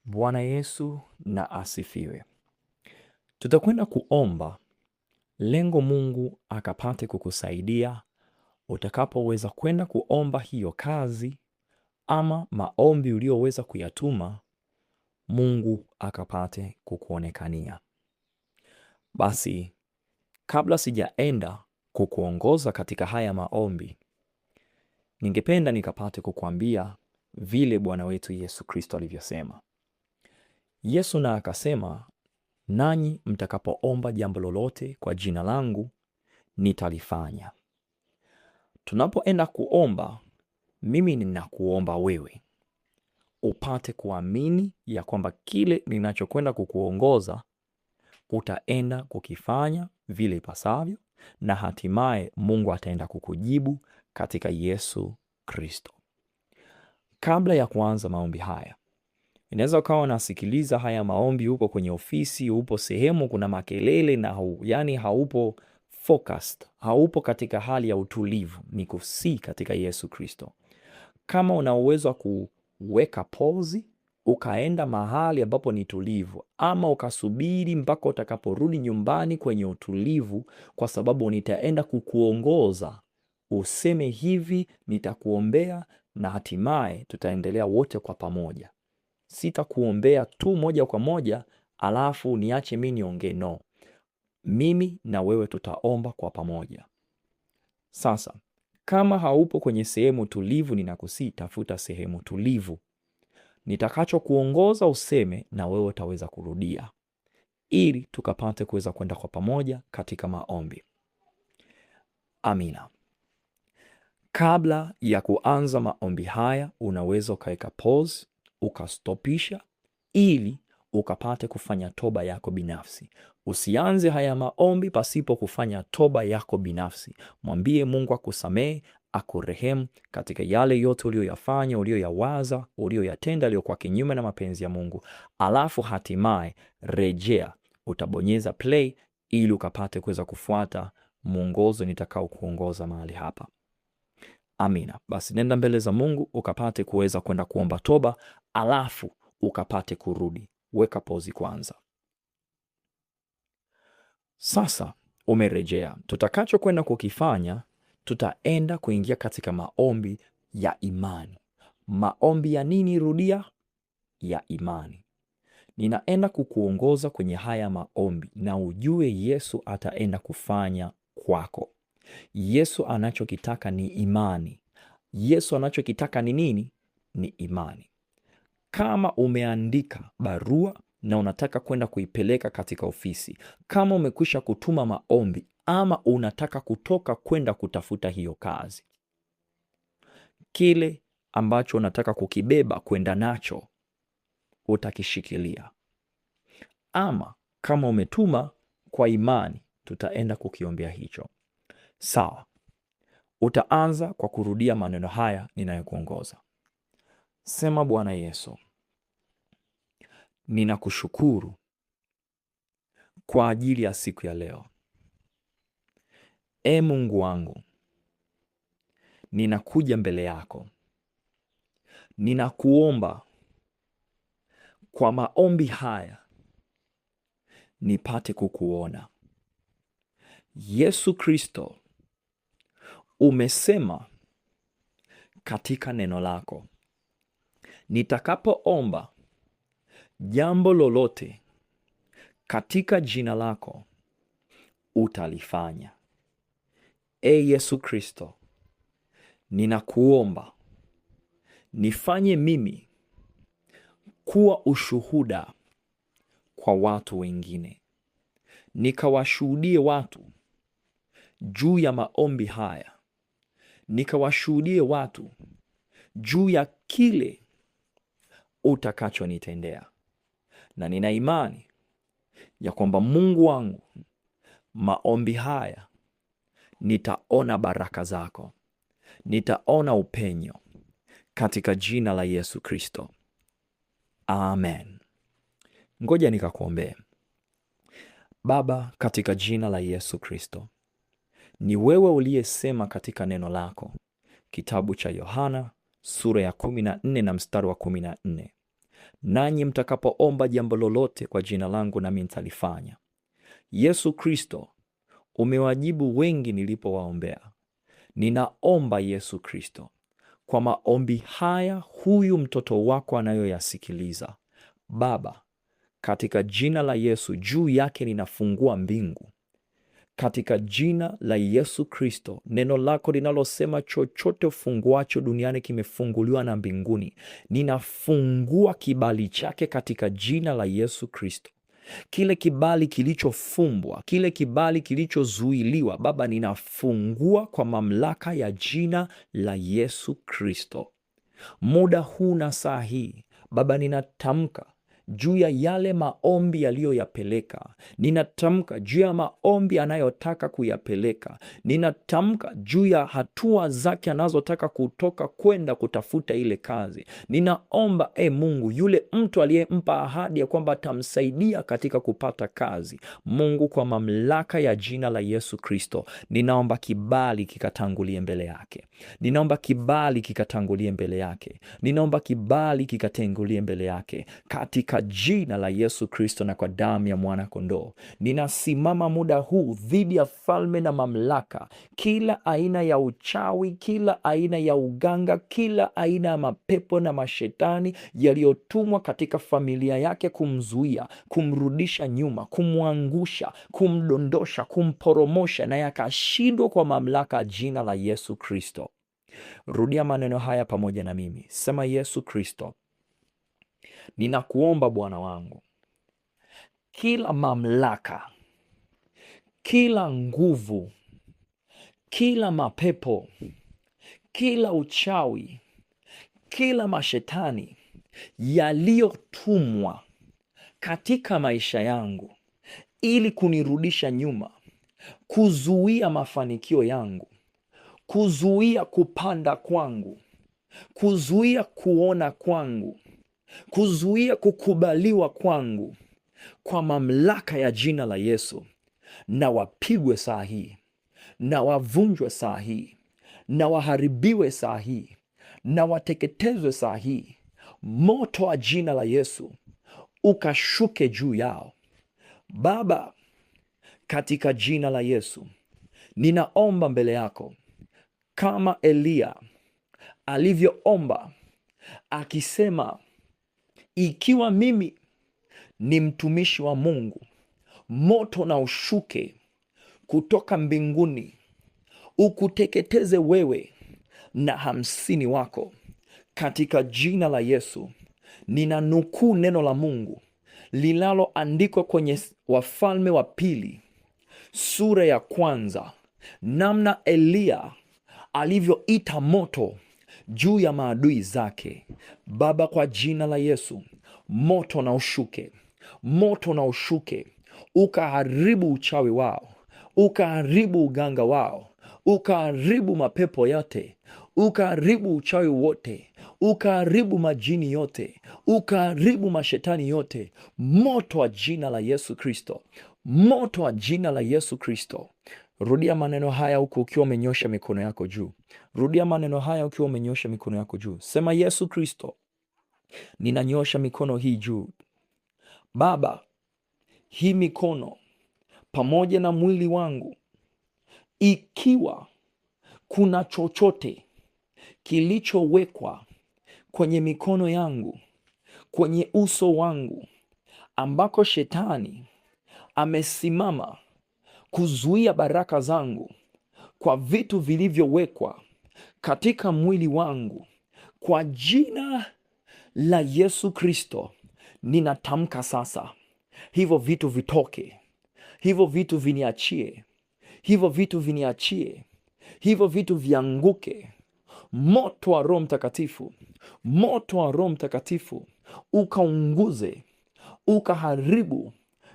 Bwana Yesu na asifiwe. Tutakwenda kuomba lengo Mungu akapate kukusaidia utakapoweza kwenda kuomba hiyo kazi ama maombi ulioweza kuyatuma, Mungu akapate kukuonekania. Basi kabla sijaenda kukuongoza katika haya maombi, ningependa nikapate kukuambia vile Bwana wetu Yesu Kristo alivyosema. Yesu na akasema, nanyi mtakapoomba jambo lolote kwa jina langu nitalifanya. Tunapoenda kuomba, mimi ninakuomba wewe upate kuamini ya kwamba kile ninachokwenda kukuongoza utaenda kukifanya vile ipasavyo, na hatimaye Mungu ataenda kukujibu katika Yesu Kristo. Kabla ya kuanza maombi haya, inaweza ukawa unasikiliza haya maombi, upo kwenye ofisi, upo sehemu kuna makelele na yani haupo focused, haupo katika hali ya utulivu. Ni kusii katika Yesu Kristo, kama una uwezo wa kuweka pause ukaenda mahali ambapo ni tulivu, ama ukasubiri mpaka utakaporudi nyumbani kwenye utulivu, kwa sababu nitaenda kukuongoza useme hivi, nitakuombea na hatimaye tutaendelea wote kwa pamoja. Sitakuombea tu moja kwa moja alafu niache mi niongee. No, mimi na wewe tutaomba kwa pamoja. Sasa kama haupo kwenye sehemu tulivu, ninakusii tafuta sehemu tulivu. Nitakachokuongoza useme na wewe utaweza kurudia, ili tukapate kuweza kwenda kwa pamoja katika maombi. Amina. Kabla ya kuanza maombi haya, unaweza ukaweka pause, ukastopisha ili ukapate kufanya toba yako binafsi. Usianze haya maombi pasipo kufanya toba yako binafsi. Mwambie Mungu akusamehe, akurehemu katika yale yote uliyoyafanya, uliyoyawaza, uliyoyatenda aliyokuwa kinyume na mapenzi ya Mungu. Alafu hatimaye rejea, utabonyeza play ili ukapate kuweza kufuata mwongozo nitakao kuongoza mahali hapa. Amina. Basi nenda mbele za Mungu ukapate kuweza kwenda kuomba toba, alafu ukapate kurudi. Weka pozi kwanza. Sasa umerejea. Tutakachokwenda kukifanya, tutaenda kuingia katika maombi ya imani. Maombi ya nini? Rudia, ya imani. Ninaenda kukuongoza kwenye haya maombi na ujue Yesu ataenda kufanya kwako. Yesu anachokitaka ni imani. Yesu anachokitaka ni nini? Ni imani. Kama umeandika barua na unataka kwenda kuipeleka katika ofisi, kama umekwisha kutuma maombi ama unataka kutoka kwenda kutafuta hiyo kazi, kile ambacho unataka kukibeba kwenda nacho utakishikilia, ama kama umetuma kwa imani, tutaenda kukiombea hicho. Sawa, utaanza kwa kurudia maneno haya ninayokuongoza. Sema: Bwana Yesu, ninakushukuru kwa ajili ya siku ya leo. E Mungu wangu, ninakuja mbele yako, ninakuomba kwa maombi haya nipate kukuona. Yesu Kristo, umesema katika neno lako, nitakapoomba jambo lolote katika jina lako utalifanya. E Yesu Kristo, ninakuomba nifanye mimi kuwa ushuhuda kwa watu wengine, nikawashuhudie watu juu ya maombi haya, nikawashuhudie watu juu ya kile utakachonitendea, na nina imani ya kwamba Mungu wangu, maombi haya nitaona baraka zako, nitaona upenyo katika jina la Yesu Kristo, amen. Ngoja nikakuombee. Baba, katika jina la Yesu Kristo, ni wewe uliyesema katika neno lako, kitabu cha Yohana sura ya 14 na mstari wa 14, Nanyi mtakapoomba jambo lolote kwa jina langu, nami nitalifanya. Yesu Kristo, umewajibu wengi nilipowaombea. Ninaomba Yesu Kristo, kwa maombi haya huyu mtoto wako anayoyasikiliza, Baba, katika jina la Yesu, juu yake ninafungua mbingu katika jina la Yesu Kristo. Neno lako linalosema chochote ufunguacho duniani kimefunguliwa na mbinguni, ninafungua kibali chake katika jina la Yesu Kristo. Kile kibali kilichofumbwa, kile kibali kilichozuiliwa, Baba, ninafungua kwa mamlaka ya jina la Yesu Kristo. Muda huu na saa hii, Baba, ninatamka juu ya yale maombi yaliyoyapeleka, ninatamka juu ya maombi anayotaka kuyapeleka, ninatamka juu ya hatua zake anazotaka kutoka kwenda kutafuta ile kazi. Ninaomba e Mungu, yule mtu aliyempa ahadi ya kwamba atamsaidia katika kupata kazi, Mungu, kwa mamlaka ya jina la Yesu Kristo, ninaomba kibali kikatangulie mbele yake, ninaomba kibali kikatangulie mbele yake, ninaomba kibali kikatangulie mbele yake katika jina la Yesu Kristo na kwa damu ya mwana kondoo. Ninasimama muda huu dhidi ya falme na mamlaka, kila aina ya uchawi, kila aina ya uganga, kila aina ya mapepo na mashetani yaliyotumwa katika familia yake kumzuia, kumrudisha nyuma, kumwangusha, kumdondosha, kumporomosha, na yakashindwa kwa mamlaka ya jina la Yesu Kristo. Rudia maneno haya pamoja na mimi. Sema: Yesu Kristo, ninakuomba Bwana wangu, kila mamlaka, kila nguvu, kila mapepo, kila uchawi, kila mashetani yaliyotumwa katika maisha yangu ili kunirudisha nyuma, kuzuia mafanikio yangu, kuzuia kupanda kwangu, kuzuia kuona kwangu, kuzuia kukubaliwa kwangu, kwa mamlaka ya jina la Yesu, na wapigwe saa hii, na wavunjwe saa hii, na waharibiwe saa hii, na wateketezwe saa hii. Moto wa jina la Yesu ukashuke juu yao. Baba, katika jina la Yesu, ninaomba mbele yako kama Eliya alivyoomba akisema, ikiwa mimi ni mtumishi wa Mungu, moto na ushuke kutoka mbinguni ukuteketeze wewe na 50 wako. Katika jina la Yesu, ninanukuu neno la Mungu linaloandikwa kwenye Wafalme wa Pili sura ya 1, namna Eliya alivyoita moto juu ya maadui zake. Baba, kwa jina la Yesu, moto na ushuke, moto na ushuke, ukaharibu uchawi wao, ukaharibu uganga wao, ukaharibu mapepo yote, ukaharibu uchawi wote, ukaharibu majini yote, ukaharibu mashetani yote. Moto wa jina la Yesu Kristo, moto wa jina la Yesu Kristo. Rudia maneno haya huku ukiwa umenyosha mikono yako juu. Rudia maneno haya ukiwa umenyosha mikono yako juu. Sema: Yesu Kristo, ninanyosha mikono hii juu. Baba, hii mikono pamoja na mwili wangu, ikiwa kuna chochote kilichowekwa kwenye mikono yangu, kwenye uso wangu, ambako shetani amesimama kuzuia baraka zangu kwa vitu vilivyowekwa katika mwili wangu, kwa jina la Yesu Kristo ninatamka sasa, hivyo vitu vitoke, hivyo vitu viniachie, hivyo vitu viniachie, hivyo vitu vianguke. Moto wa Roho Mtakatifu, moto wa Roho Mtakatifu ukaunguze, ukaharibu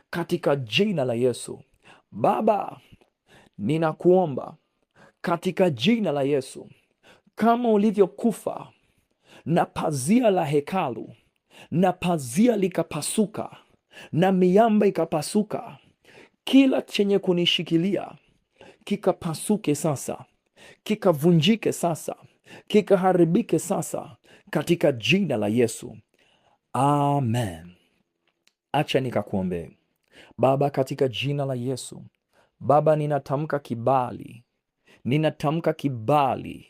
katika jina la Yesu. Baba, ninakuomba katika jina la Yesu, kama ulivyokufa na pazia la hekalu na pazia likapasuka na miamba ikapasuka, kila chenye kunishikilia kikapasuke sasa, kikavunjike sasa, kikaharibike sasa, katika jina la Yesu. Amen. Acha nikakuombee. Baba, katika jina la Yesu, Baba, ninatamka kibali, ninatamka kibali,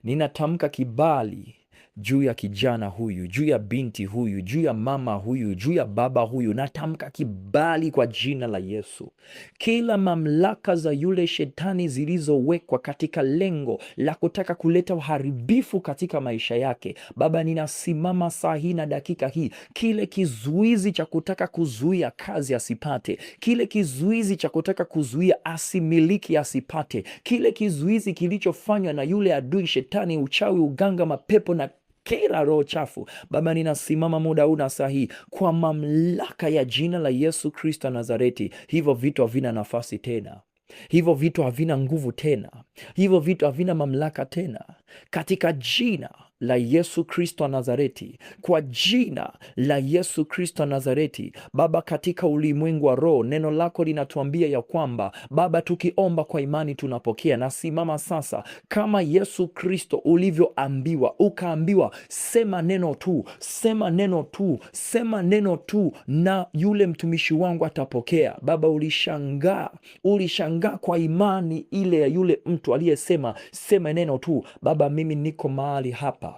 ninatamka kibali juu ya kijana huyu, juu ya binti huyu, juu ya mama huyu, juu ya baba huyu. Natamka kibali kwa jina la Yesu. Kila mamlaka za yule shetani zilizowekwa katika lengo la kutaka kuleta uharibifu katika maisha yake, Baba, ninasimama saa hii na dakika hii, kile kizuizi cha kutaka kuzuia kazi asipate, kile kizuizi cha kutaka kuzuia asimiliki asipate, kile kizuizi kilichofanywa na yule adui shetani, uchawi, uganga, mapepo na kila roho chafu, Baba, ninasimama muda huu na saa hii kwa mamlaka ya jina la Yesu Kristo Nazareti, hivyo vitu havina nafasi tena, hivyo vitu havina nguvu tena, hivyo vitu havina mamlaka tena, katika jina la Yesu Kristo wa Nazareti, kwa jina la Yesu Kristo wa Nazareti. Baba, katika ulimwengu wa roho, neno lako linatuambia ya kwamba Baba, tukiomba kwa imani tunapokea. Nasimama sasa kama Yesu Kristo ulivyoambiwa, ukaambiwa sema neno tu, sema neno tu, sema neno tu, na yule mtumishi wangu atapokea. Baba, ulishangaa, ulishangaa kwa imani ile ya yule mtu aliyesema sema neno tu. Baba, mimi niko mahali hapa,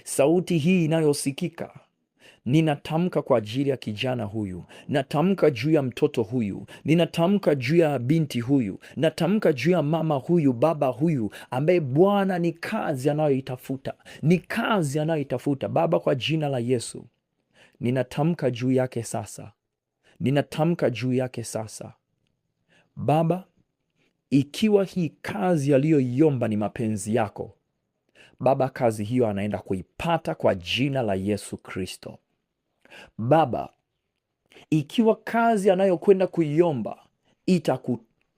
sauti hii inayosikika ninatamka kwa ajili ya kijana huyu, natamka juu ya mtoto huyu, ninatamka juu ya binti huyu, natamka juu ya mama huyu, baba huyu, ambaye Bwana ni kazi anayoitafuta, ni kazi anayoitafuta. Baba, kwa jina la Yesu ninatamka juu yake sasa, ninatamka juu yake sasa. Baba, ikiwa hii kazi aliyoiomba ni mapenzi yako Baba, kazi hiyo anaenda kuipata kwa jina la Yesu Kristo. Baba, ikiwa kazi anayokwenda kuiomba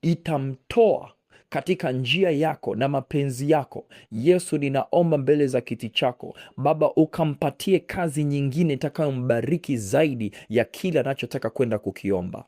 itamtoa katika njia yako na mapenzi yako, Yesu, ninaomba mbele za kiti chako Baba, ukampatie kazi nyingine itakayombariki zaidi ya kile anachotaka kwenda kukiomba.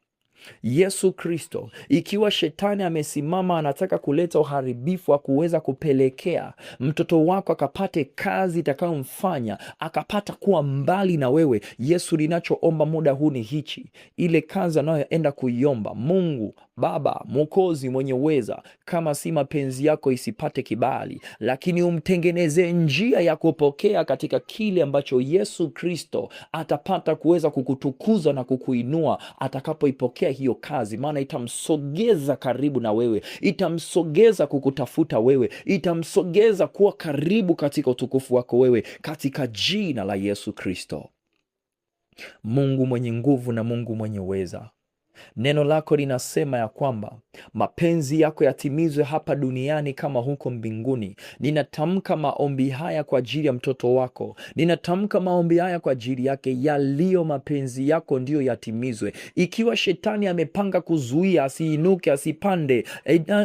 Yesu Kristo, ikiwa shetani amesimama anataka kuleta uharibifu wa kuweza kupelekea mtoto wako akapate kazi itakayomfanya akapata kuwa mbali na wewe, Yesu, ninachoomba muda huu ni hichi, ile kazi anayoenda kuiomba, Mungu Baba Mwokozi mwenye uweza, kama si mapenzi yako isipate kibali, lakini umtengenezee njia ya kupokea katika kile ambacho Yesu Kristo atapata kuweza kukutukuza na kukuinua atakapoipokea hiyo kazi, maana itamsogeza karibu na wewe, itamsogeza kukutafuta wewe, itamsogeza kuwa karibu katika utukufu wako wewe, katika jina la Yesu Kristo. Mungu mwenye nguvu na Mungu mwenye uweza, neno lako linasema ya kwamba mapenzi yako yatimizwe hapa duniani kama huko mbinguni. Ninatamka maombi haya kwa ajili ya mtoto wako, ninatamka maombi haya kwa ajili yake, yaliyo mapenzi yako ndiyo yatimizwe. Ikiwa shetani amepanga kuzuia asiinuke, asipande,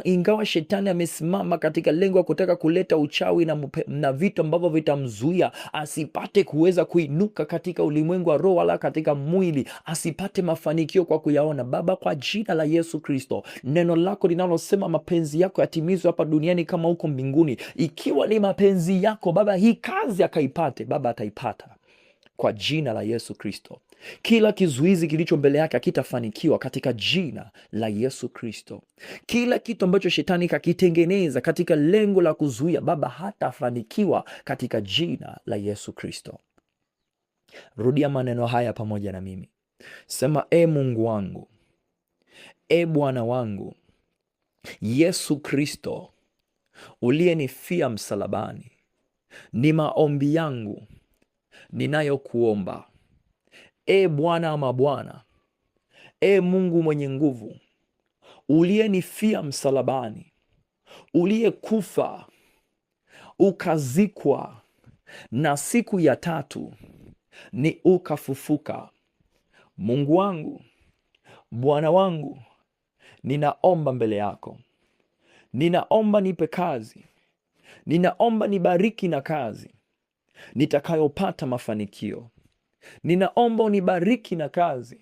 ingawa shetani amesimama katika lengo ya kutaka kuleta uchawi na vitu ambavyo vitamzuia asipate kuweza kuinuka katika ulimwengu wa roho wala katika mwili, asipate mafanikio kwa kuyaona. Baba, kwa jina la Yesu Kristo, neno lako linalosema mapenzi yako yatimizwe hapa duniani kama huko mbinguni, ikiwa ni mapenzi yako Baba, hii kazi akaipate, Baba ataipata kwa jina la Yesu Kristo. Kila kizuizi kilicho mbele yake hakitafanikiwa katika jina la Yesu Kristo. Kila kitu ambacho shetani kakitengeneza katika lengo la kuzuia, Baba, hatafanikiwa katika jina la Yesu Kristo. Rudia maneno haya pamoja na mimi. Sema: E Mungu wangu, E Bwana wangu, Yesu Kristo uliyenifia msalabani, ni maombi yangu ninayokuomba. E Bwana wa mabwana, E Mungu mwenye nguvu, uliyenifia msalabani, uliyekufa ukazikwa, na siku ya tatu ni ukafufuka. Mungu wangu, Bwana wangu, ninaomba mbele yako, ninaomba nipe kazi, ninaomba nibariki na kazi nitakayopata mafanikio. Ninaomba unibariki na kazi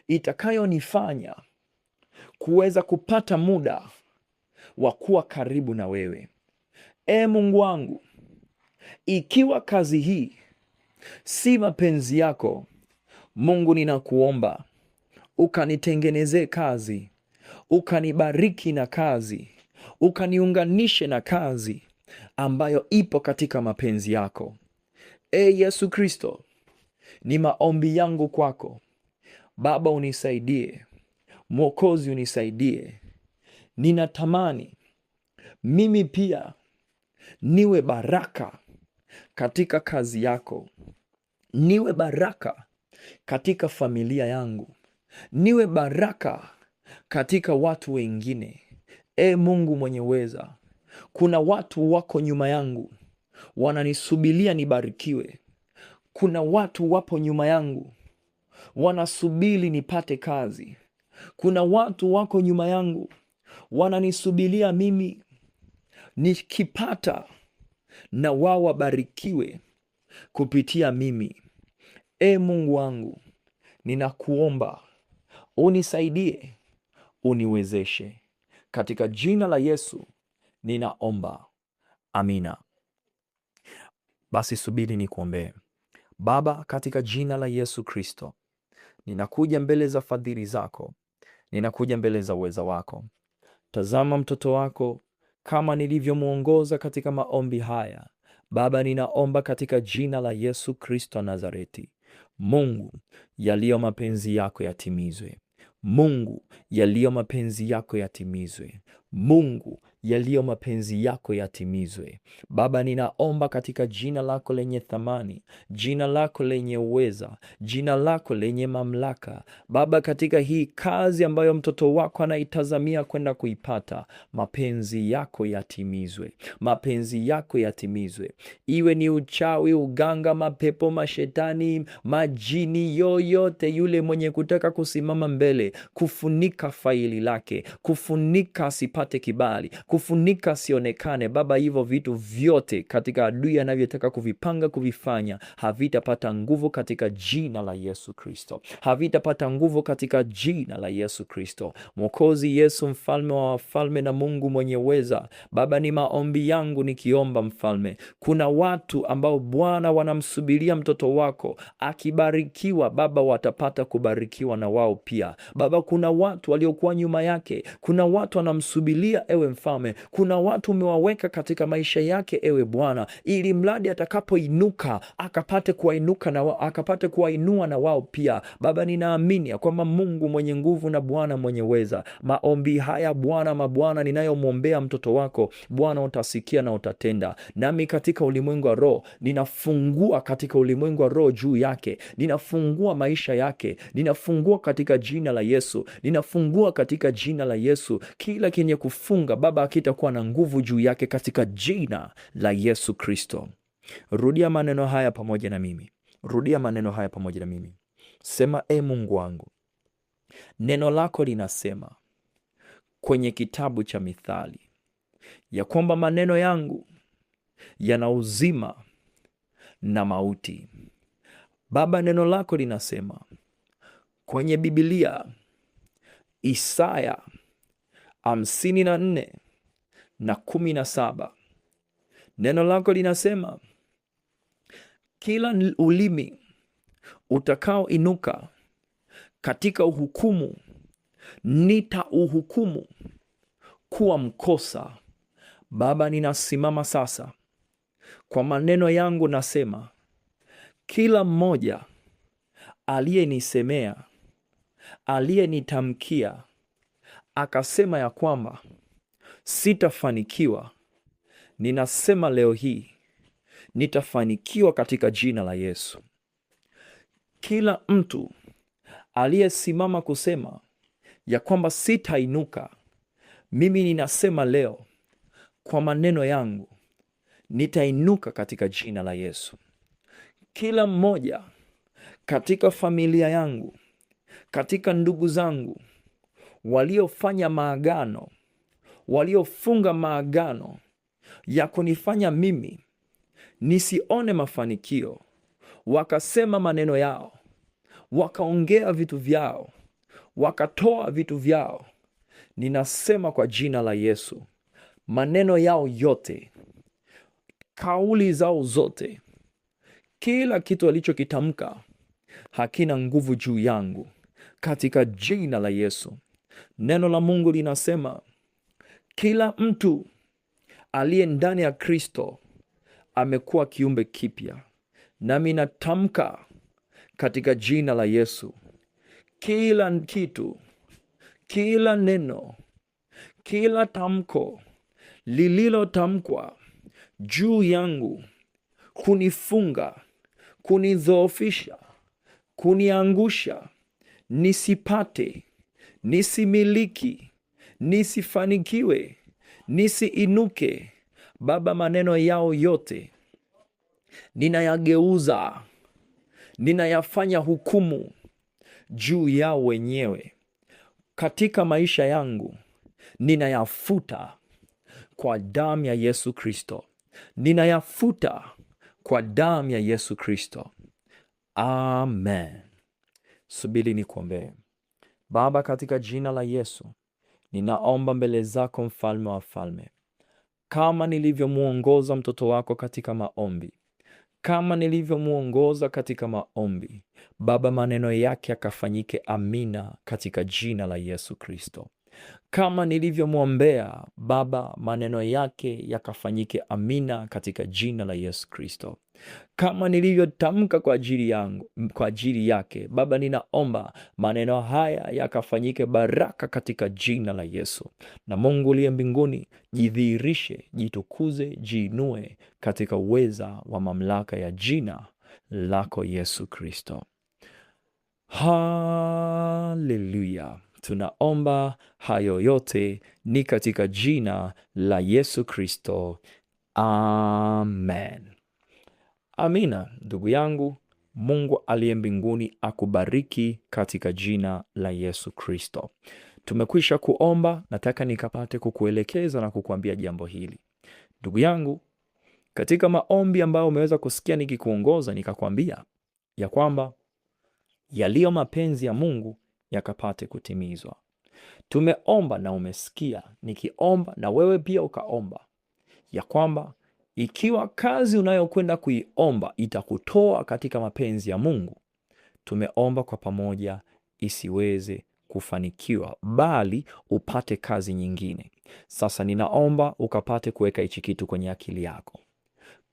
itakayonifanya kuweza kupata muda wa kuwa karibu na wewe. E Mungu wangu, ikiwa kazi hii Si mapenzi yako Mungu, ninakuomba ukanitengenezee kazi, ukanibariki na kazi, ukaniunganishe na kazi ambayo ipo katika mapenzi yako. E Yesu Kristo, ni maombi yangu kwako Baba, unisaidie. Mwokozi, unisaidie. Ninatamani mimi pia niwe baraka katika kazi yako, niwe baraka katika familia yangu, niwe baraka katika watu wengine. E Mungu mwenye uweza, kuna watu wako nyuma yangu wananisubilia nibarikiwe. Kuna watu wapo nyuma yangu wanasubiri nipate kazi. Kuna watu wako nyuma yangu wananisubilia mimi nikipata, na wao wabarikiwe kupitia mimi. E Mungu wangu, ninakuomba unisaidie, uniwezeshe. Katika jina la Yesu ninaomba, amina. Basi subiri nikuombee. Baba, katika jina la Yesu Kristo, ninakuja mbele za fadhili zako, ninakuja mbele za uweza wako. Tazama mtoto wako kama nilivyomwongoza katika maombi haya. Baba, ninaomba katika jina la Yesu Kristo wa Nazareti, Mungu, yaliyo mapenzi yako yatimizwe. Mungu, yaliyo mapenzi yako yatimizwe. Mungu, yaliyo mapenzi yako yatimizwe. Baba, ninaomba katika jina lako lenye thamani, jina lako lenye uweza, jina lako lenye mamlaka. Baba, katika hii kazi ambayo mtoto wako anaitazamia kwenda kuipata, mapenzi yako yatimizwe, mapenzi yako yatimizwe. Iwe ni uchawi, uganga, mapepo, mashetani, majini, yoyote yule mwenye kutaka kusimama mbele, kufunika faili lake, kufunika asipate kibali, kufunika asionekane. Baba, hivyo vitu vyote katika adui anavyotaka kuvipanga kuvifanya, havitapata nguvu katika jina la Yesu Kristo, havitapata nguvu katika jina la Yesu Kristo. Mwokozi Yesu, mfalme wa wafalme na Mungu mwenye uweza, Baba, ni maombi yangu nikiomba mfalme, kuna watu ambao Bwana wanamsubiria mtoto wako akibarikiwa, Baba, watapata kubarikiwa na wao pia. Baba, kuna watu waliokuwa nyuma yake, kuna watu wanamsubiria ewe mfalme, kuna watu umewaweka katika maisha yake ewe Bwana, ili mradi atakapoinuka akapate kuwainuka na wa, akapate kuwainua na wao pia. Baba, ninaamini ya kwamba Mungu mwenye nguvu na Bwana mwenye uweza, maombi haya Bwana mabwana ninayomwombea mtoto wako Bwana, utasikia na utatenda. Nami katika ulimwengu wa roho ninafungua, katika ulimwengu wa roho juu yake ninafungua maisha yake, ninafungua katika jina la Yesu, ninafungua katika jina la Yesu. Kila kenye kufunga Baba hakitakuwa na nguvu juu yake katika jina la Yesu Kristo. Rudia maneno haya pamoja na mimi, rudia maneno haya pamoja na mimi. Sema, e Mungu wangu, neno lako linasema kwenye kitabu cha Mithali ya kwamba maneno yangu yana uzima na mauti. Baba, neno lako linasema kwenye Biblia Isaya 54:17, neno lako linasema kila ulimi utakaoinuka katika uhukumu nitauhukumu kuwa mkosa. Baba, ninasimama sasa kwa maneno yangu nasema, kila mmoja aliyenisemea, aliyenitamkia akasema ya kwamba sitafanikiwa, ninasema leo hii nitafanikiwa katika jina la Yesu. Kila mtu aliyesimama kusema ya kwamba sitainuka, mimi ninasema leo kwa maneno yangu nitainuka katika jina la Yesu. Kila mmoja katika familia yangu, katika ndugu zangu waliofanya maagano, waliofunga maagano ya kunifanya mimi nisione mafanikio, wakasema maneno yao, wakaongea vitu vyao, wakatoa vitu vyao, ninasema kwa jina la Yesu, maneno yao yote, kauli zao zote, Kila kitu alichokitamka hakina nguvu juu yangu, katika jina la Yesu. Neno la Mungu linasema kila mtu aliye ndani ya Kristo amekuwa kiumbe kipya. Nami natamka katika jina la Yesu, kila kitu, kila neno, kila tamko lililotamkwa juu yangu kunifunga, kunidhoofisha, kuniangusha, nisipate, nisimiliki, nisifanikiwe, nisiinuke, Baba, maneno yao yote ninayageuza, ninayafanya hukumu juu yao wenyewe katika maisha yangu, ninayafuta kwa damu ya Yesu Kristo, ninayafuta kwa damu ya Yesu Kristo. Amen. Subiri nikuombee. Baba, katika jina la Yesu ninaomba mbele zako, mfalme wa falme, kama nilivyomwongoza mtoto wako katika maombi, kama nilivyomwongoza katika maombi, Baba, maneno yake yakafanyike amina katika jina la Yesu Kristo. Kama nilivyomwombea Baba, maneno yake yakafanyike amina katika jina la Yesu Kristo. Kama nilivyotamka kwa ajili yangu, kwa ajili yake Baba, ninaomba maneno haya yakafanyike baraka katika jina la Yesu. Na Mungu uliye mbinguni, jidhihirishe, jitukuze, jiinue katika uweza wa mamlaka ya jina lako Yesu Kristo. Haleluya. Tunaomba hayo yote ni katika jina la Yesu Kristo, amen. Amina. Ndugu yangu, Mungu aliye mbinguni akubariki katika jina la Yesu Kristo. Tumekwisha kuomba, nataka nikapate kukuelekeza na kukuambia jambo hili. Ndugu yangu, katika maombi ambayo umeweza kusikia nikikuongoza, nikakwambia ya kwamba yaliyo mapenzi ya Mungu yakapate kutimizwa. Tumeomba na umesikia nikiomba na wewe pia ukaomba ya kwamba ikiwa kazi unayokwenda kuiomba itakutoa katika mapenzi ya Mungu, tumeomba kwa pamoja isiweze kufanikiwa, bali upate kazi nyingine. Sasa ninaomba ukapate kuweka hichi kitu kwenye akili yako.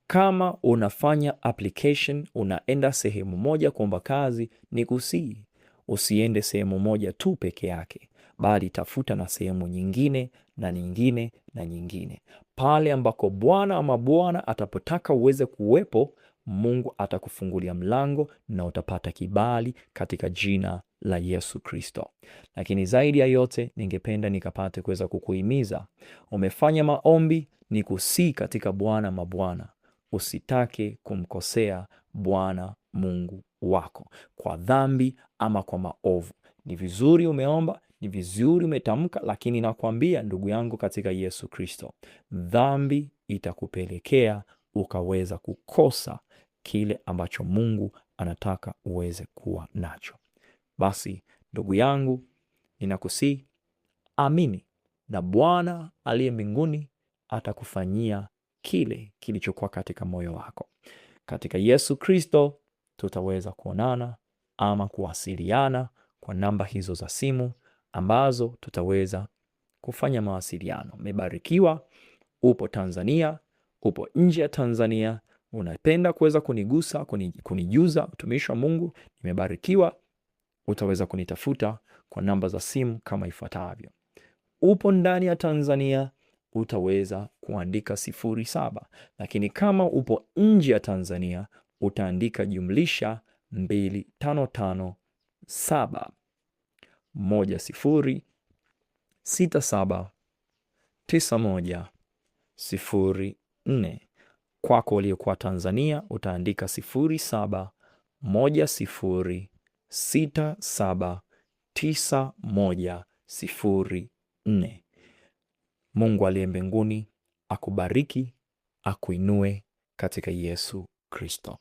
Kama unafanya application, unaenda sehemu moja kuomba kazi, ni kusii usiende sehemu moja tu peke yake, bali tafuta na sehemu nyingine na nyingine na nyingine. Pale ambako Bwana ama Bwana atapotaka uweze kuwepo, Mungu atakufungulia mlango na utapata kibali katika jina la Yesu Kristo. Lakini zaidi ya yote, ningependa nikapate kuweza kukuhimiza, umefanya maombi, ni kusii katika Bwana mabwana, usitake kumkosea Bwana Mungu wako kwa dhambi ama kwa maovu. Ni vizuri umeomba, ni vizuri umetamka, lakini nakwambia ndugu yangu katika Yesu Kristo, dhambi itakupelekea ukaweza kukosa kile ambacho Mungu anataka uweze kuwa nacho. Basi ndugu yangu, ninakusii amini, na Bwana aliye mbinguni atakufanyia kile kilichokuwa katika moyo wako. Katika Yesu Kristo tutaweza kuonana ama kuwasiliana kwa namba hizo za simu ambazo tutaweza kufanya mawasiliano. Umebarikiwa, upo Tanzania, upo nje ya Tanzania, unapenda kuweza kunigusa, kunijuza mtumishi wa Mungu, nimebarikiwa, utaweza kunitafuta kwa namba za simu kama ifuatavyo. Upo ndani ya Tanzania utaweza kuandika 07, lakini kama upo nje ya Tanzania utaandika jumlisha 255 7 10 67 91 04. Kwako uliokuwa Tanzania utaandika 07 10 67 91 04. Mungu aliye mbinguni akubariki, akuinue katika Yesu Kristo.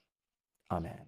Amen.